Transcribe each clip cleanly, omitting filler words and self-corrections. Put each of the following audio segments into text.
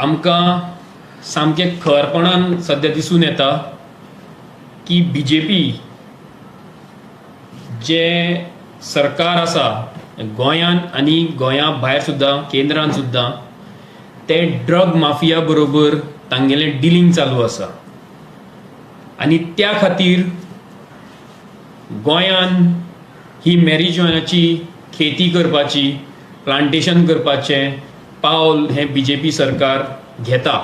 आमकां सामकें खरपणान सद्या दिसून येता की बी जे पी जें सरकार आसा गोंयांत आनी गोंया भायर सुद्दां, केंद्रान सुद्दां, तें ड्रग माफिया बरोबर तांगेलें डिलींग चालू आसा आनी त्या खातीर गोंयान ही मॅरिज्वानाची खेती करपाची, प्लांटेशन करपाचें पावल हें बी जे पी सरकार घेता.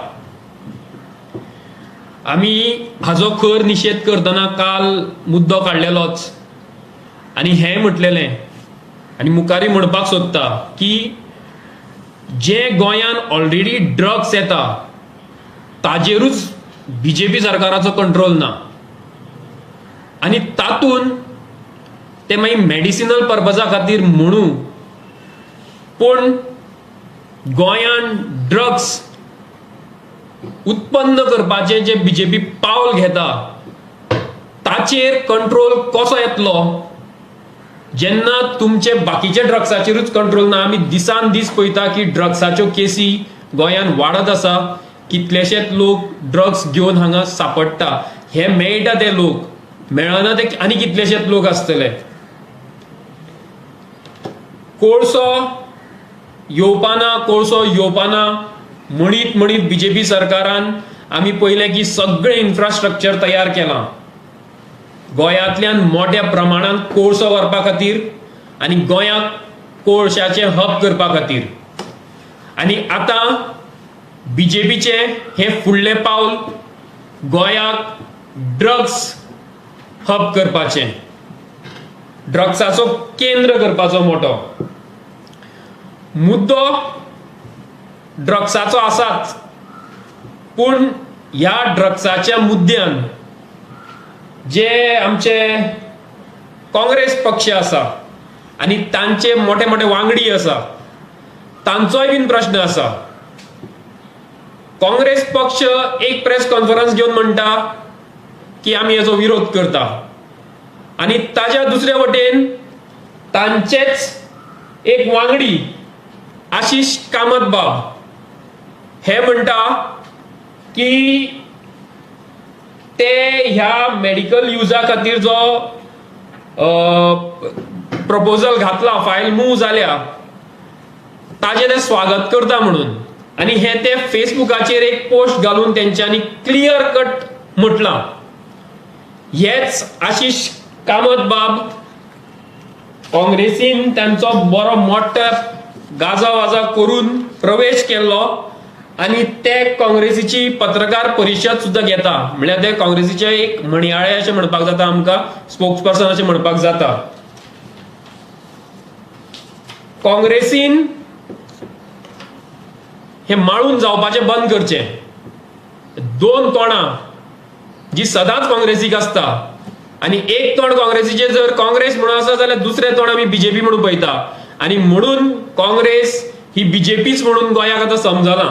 आमी हाजो खर निशेध करतना काल मुद्दो काडलेलोच आनी हें म्हटलेलें आनी मुखारूय म्हणपाक सोदता की जे गोंयान ऑलरेडी ड्रग्स येता ताजेरूच बी जे पी सरकाराचो कंट्रोल ना आनी तातूंत ते मागीर मॅडिसिनल पर्पजा खातीर म्हणू, पूण गोंयान ड्रग्स उत्पन्न करपाचें जे बी जे पी पावल घेता ताचेर कंट्रोल कसो येतलो जेन्ना तुमचे बाकीच्या ड्रग्साचेरूच कंट्रोल ना? आमी दिसान दीस पळयता की ड्रग्साच्यो केसी गोंयान वाडत आसा. कितलेशेच लोक ड्रग्स घेवन हांगा सापडटा. हे मेळटा ते लोक, मेळना ते आनी कितलेशेच लोक आसतले. कोळसो येवपाना, कोळसो येवपाना म्हणीत म्हणीत बीजेपी सरकारान आमी पळयलें की सगळें इन्फ्रास्ट्रक्चर तयार केलां गोंयांतल्यान मोट्या प्रमाणांत कोळसो व्हरपा खातीर आनी गोंयाक कोळशाचें हब करपा खातीर. आनी आतां बीजेपीचें हें फुडलें पावल गोंयाक ड्रग्स हब करपाचें, ड्रग्साचो केंद्र करपाचो. मोटो मुद्दो ड्रग्साचो आसाच, पूण ह्या ड्रग्साच्या मुद्द्यान जे आमचे काँग्रेस पक्ष आसा आनी तांचे मोठे मोठे वांगडी आसा तांचोय बीन प्रश्न आसा. काँग्रेस पक्ष एक प्रेस कॉन्फरन्स घेवन म्हणटा की आमी हेजो विरोध करता आनी ताज्या दुसरे वटेन तांचेच एक वांगडी आशिश कामत बाब हे म्हणटा की ते ह्या मेडिकल युजा खातीर जो प्रपोजल घातला, फायल मूव जाल्या, ताजें ते स्वागत करता म्हणून. आनी हे ते फेसबुकाचेर एक पोस्ट घालून तेंच्यांनी क्लियर कट म्हटलां. हेच आशिश कामत बाब काँग्रेसीन तांचो बरो मोठ्या गाजा वाजा करून प्रवेश केल्लो आनी ते काँग्रेसीची पत्रकार परिशद सुद्दां घेता. म्हणल्यार ते काँग्रेसीचे एक म्हणयाळे अशें म्हणपाक जाता आमकां, स्पोक्स पर्सन अशें म्हणपाक जाता. काँग्रेसीन हे माळून जावपाचें बंद करचें. दोन तोंडां जी सदांच काँग्रेसीक आसता आनी एक तोंड काँग्रेसीचें जर काँग्रेस म्हणून आसा जाल्यार दुसरें तोंड आमी बीजेपी म्हणून पळयता आनी म्हणून काँग्रेस ही बीजेपीच म्हणून गोंयाक आतां समजलां.